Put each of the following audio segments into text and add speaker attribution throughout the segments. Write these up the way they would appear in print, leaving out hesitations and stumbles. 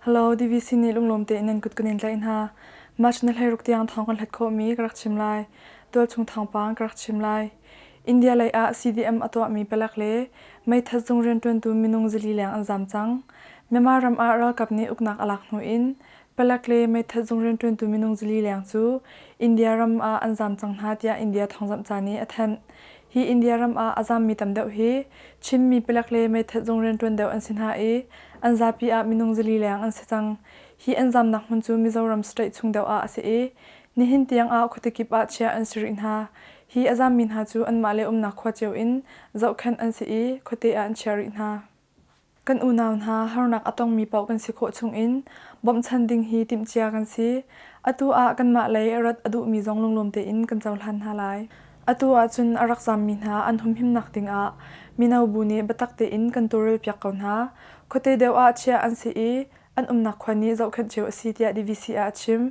Speaker 1: Hello, DVC nih lunglawm tein nan kut kan in tlaih hna. March ni 16 tiang thawng kan hlat khawhmi ka rak chim lai. Tualchung thawngpang ka rak chim lai. India lei ah CDM a tuahmi palek le meithat zung rianṭuantu minung zali leng an zaam cang. Myanmar ram ah ralkap nih uknak a lak hnu in palek le meithat zung rianṭuantu minung zali leng cu India ram ah an zaam cang hna tiah India thawngzamhca nih a thanh. Hi India ram ah a zaammi tam deuh hi Chinmi palek le meithat zung rianṭuan deuh an si hna i an zapi ah minung zali leng an si cang. Hi an zaamnak hmun cu Mizoram state chung deuh ah a si i Nihin tiang ah khuate kip ah chiah an si rih hna. Hi a zammi hna cu anmah le umnak khua cio in zohkhenh an si i khuate ah an chiah rih hna. Kan unau hna harnak a tongmi paoh kan si khawh chungin bawmhchan ding hi timhcia kan si. Atu ah kanmah lei rat a duhmi zong lunglawm tein kan cohlan hna lai. Atu ahcun a rak zammi hna an humhimnak dingah mino bu nih biatak tein kan tawlrelpiak ko hna. Khuate deuh ah chiah an si i an umnak khua nih zohkhenh cio a si tiah DVC ah a chim.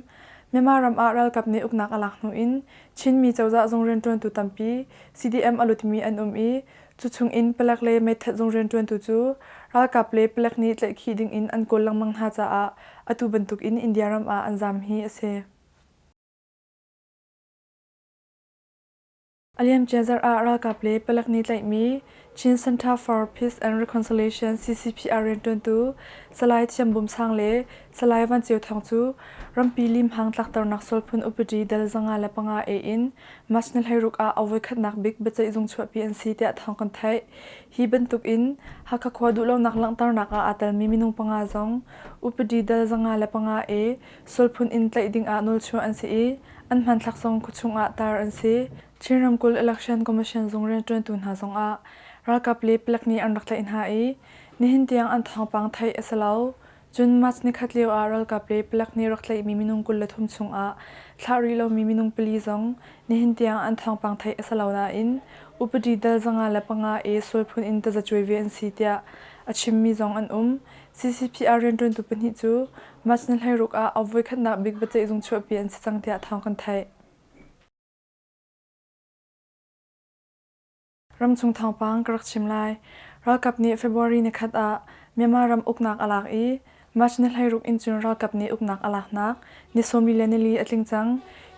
Speaker 1: Myanmar ram ah ralkap nih uknak a lak hnu in Chinmi cozah zung rianṭuantu tampi CDM a lutmi an um i cu chung in palek le meithat zung rianṭuantu cu ralkap le palek nih tlaihkhih ding in an kawl lengmang hna caah atu bantuk in India ram ah an zaam hi a si. A liamcia zarh ah ralkap le palek nih tlaihmi Chin Center for Peace and Reconciliation CCPR rianṭuantu Salai Thiam Bum Sang le Salai Van Ceu Thawng cu rampi limhang tlakternak sualphun upadi dal 505 A in March ni 16 ah a voikhatnak bik biaceihzung chuahpi an si tiah thawng kan theih. Hi bantuk in Hakha khua duhlonak langhternak ah aa telmi minung panga zong upadi dal 505 A sualphun in tlaih ding ah nawlchuah an si i an hmanthlak zong khuachung ah tar an si. Chin ramkulh Election Commission zung rianṭuantu hna zongah ralkap le palek nih an rak tlaih hna i nihin tiang an thawngpang theih a si lo. Cun March nikhat lio ah ralkap le palek nih rak tlaihmi minung 23 chungah thlah rih lomi minung pali zong nihin tiang an thawngpang theih a si lo nain upadi dal 505 A sualphun in tazacuai ve an si tiah a chimmi zong an um. CCPR rianṭuantu pahnih cu March ni 16 ah a voikhatnak bik biaceihzung chuahpi an si cang tiah thawng kan theih. Ramchung thawngpang ka rak chim lai. Ralkap nih February nikhat ah Myanmar ram uknak a lak i March ni 16 in cun ralkap nih uknak a laknak ni 44 a tling cang.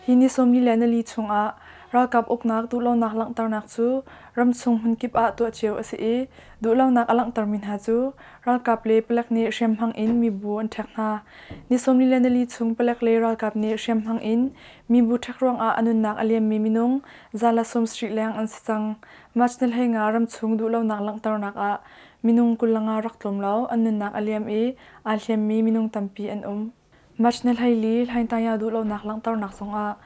Speaker 1: Hi ni 44 chungah ralkap uknak duhlonak langhternak cu ramchung hmunkip ah tuah cio a si i duhlonak a langhtermi hna cu ralkap le palek nih hriamhmang in mibu an ṭhek hna. Ni 44 chung palek le ralkap nih hriamhmang in mibu ṭhek ruangah a nunnak a liammi minung zala 70 leng an si cang. March ni 15 ramchung duhlonak langhternak ah minung 25 rak tlawm lo an nunnak a liam i aa hliammi minung tampi an um. March ni 14 Hlaingtaya duhlonak langhternak zongah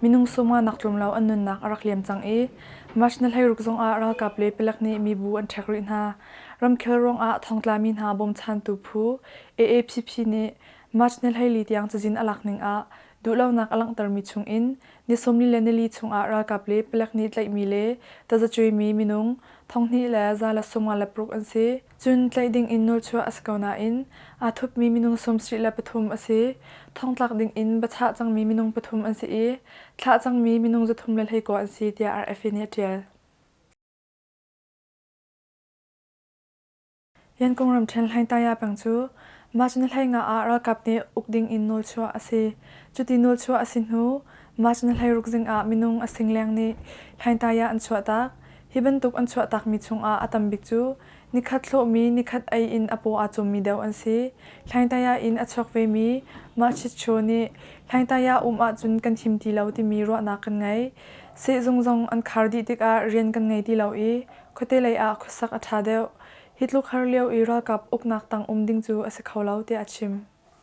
Speaker 1: minung sawmnga nak tlawm lo an nunnak a rak liam cang i March ni 16 zongah ralkap le palek nih mibu an ṭhek rih hna. Ramkhel ruangah thongtlami hna bawmchantu phu AAPP nih March ni 14 tiang cazin a lak ning ah duhlonak a langhtermi chungin ni 44 chungah ralkap le palek nih tlaihmi le tazacuaimi minung thonghnih le 156 an si. Cun tlaih ding in nawlchuah a si ko nain aa thupmi minung 73 a si. Thongtlak ding in biachah cangmi minung pathum an si i thlah cangmi minung 319 an si tiah RFA nih a ṭial. Yankung ramṭhen Hlaingtaya peng cu March ni 15 ah ralkap nih uk ding in nawlchuah a si. Cuti nawlchuah a si hnu March ni 16 zing ah minung a sing leng nih Hlaingtaya an chuahtak. Hi bantuk an chuahtakmi chungah a tam bik cu nikhat hlawhmi nikhat ei in a paw aa cawmmi deuh an si. Hlaingtaya in a chuak vemi Mah Chit Cho nih Hlaingtaya um ahcun kan him ti lo timi ruahnak kan ngei. Sehzung zong an khar dih tikah rian kan ngei ti lo i khuate lei ah khuasak a ṭha deuh. Hi tluk har lio i ralkap uknak tang um ding cu a si kho lo tiah a chim.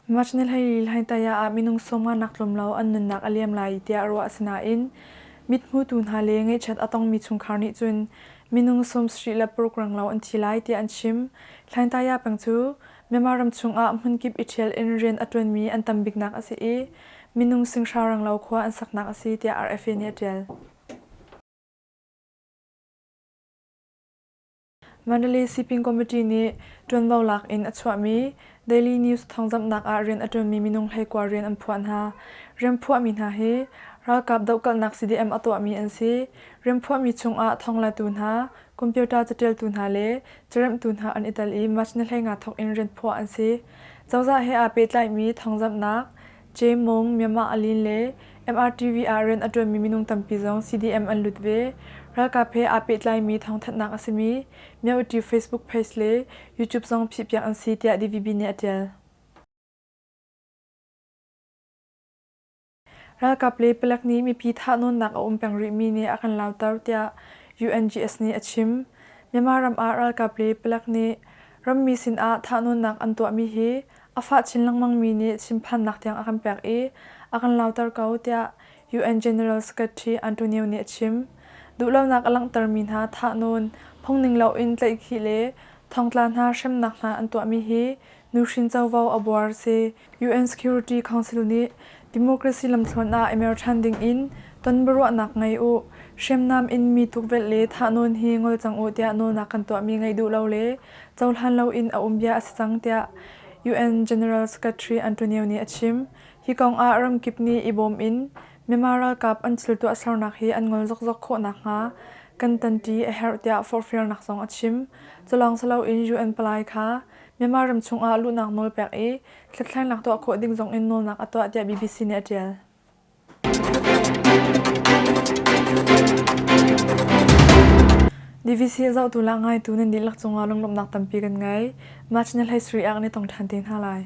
Speaker 1: March ni 14 Hlaingtaya ah minung sawmnga nak tlawm lo an nunnak a liam lai tiah ruah a si nain mithmutu hna le ngaihchiat a tongmi chungkhar nih cun minung 76 renglo an thi lai tiah an chim. Hlaingtaya peng cu Myanmar ram chungah hmunkip i ṭhial in rian a ṭuanmi an tam biknak a si i minung singhra renglo khua an saknak a si tiah RFA nih a ṭial. Mandalay Sipin Committee nih ṭuanvo lak in a chuahmi Daily News thawngzamhnak ah rian a ṭuanmi minung 19 rian an phuah hna. Rian phuahmi hna hi Ralkap dohkalhnak CDM a tuahmi an si. Rianphuahmi chungah thawnglatu hna, computer catialtu hna le caremhtu hna an i tel i March ni 15 thawk in rianphuah an si. Cozah he aa pehtlaimi thawngzamhnak Cemung, Myanmar Alin le MRTV ah rian a ṭuanmi minung tampi zong CDM an lut ve. Ralkap he aa pehtlaimi thawngthanhnak a simi Myaung Facebook page le YouTube zong phihpiak an si tiah DVB nih a ṭial. Ralkap le palek nih mipi thahnawnnak a um peng rihmi nih a kan lauter tiah UNGS nih a chim. Myanmar ram ah ralkap le palek nih rammi sinah thahnawnnak an tuahmi hi a fah chin lengmangmi nih thinphannak tiang a kan pek i a kan lauter ko tiah UN General Secretary Antonio nih a chim. Duhlonak a langhtermi hna thahnawn, phungning loin tlaihkhih le thongtla hna hremnak hna an tuahmi hi nuhrin covo a buar si. UN Security Council nih democracy lamthluan ah i mer ṭhan dingin tonbiaruahnak ngei u, hriamnam in mi tukvelh le thahnawn hi ngol cang u tiah nawlnak kan tuahmi ngaih duh lo le cohlan loin a um bia a si cang tiah UN General Secretary Antonio nih a chim. Hi kong ah ramkip nih i bawm in Myanmar ralkap an thil tuahsernak hi an ngol zokzok khawh nakhnga kan tanṭi a herh tiah forhfialnak zong a chim. Culawng si loin UN palai kha Myanmar ram chungah luhnak nawl pek i hlathlainak tuah khawh ding zong in nawlnak a tuah tiah BBC nih a ṭial. DVC a zohtu le a ngaitu nan dihlak cungah lunglawmhnak tampi kan ngei. March ni 13 ah kan i tong ṭhan te hna lai.